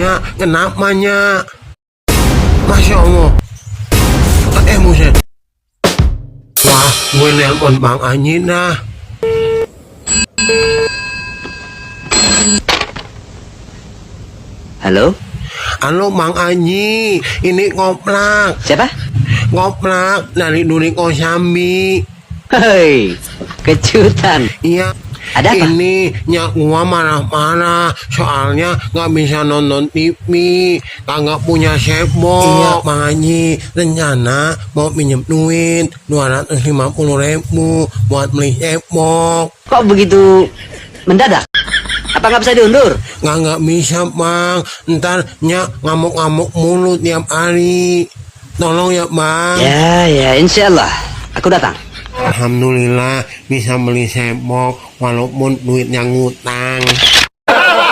Nya, kenapa nya? Masya Allah. Muset. Wah, gue nelpon Bang Anyi nah. Halo? Halo Bang Anyi, ini Ngoplak. Siapa? Ngoplak dari Duri Kosambi. Hei, kejutan. Iya. Ada apa? Ini nyak gua marah-marah soalnya nggak bisa nonton TV, kagak punya cebok. Iya, Bang Haji, rencana mau pinjem duit 250.000 buat beli cebok. Kok begitu mendadak? Apa nggak bisa diundur? Nggak bisa Bang, ntar nyak ngamuk-ngamuk mulu tiap hari. Tolong ya Bang. Ya, insya Allah. Aku datang. Alhamdulillah bisa beli cebok walaupun duitnya ngutang.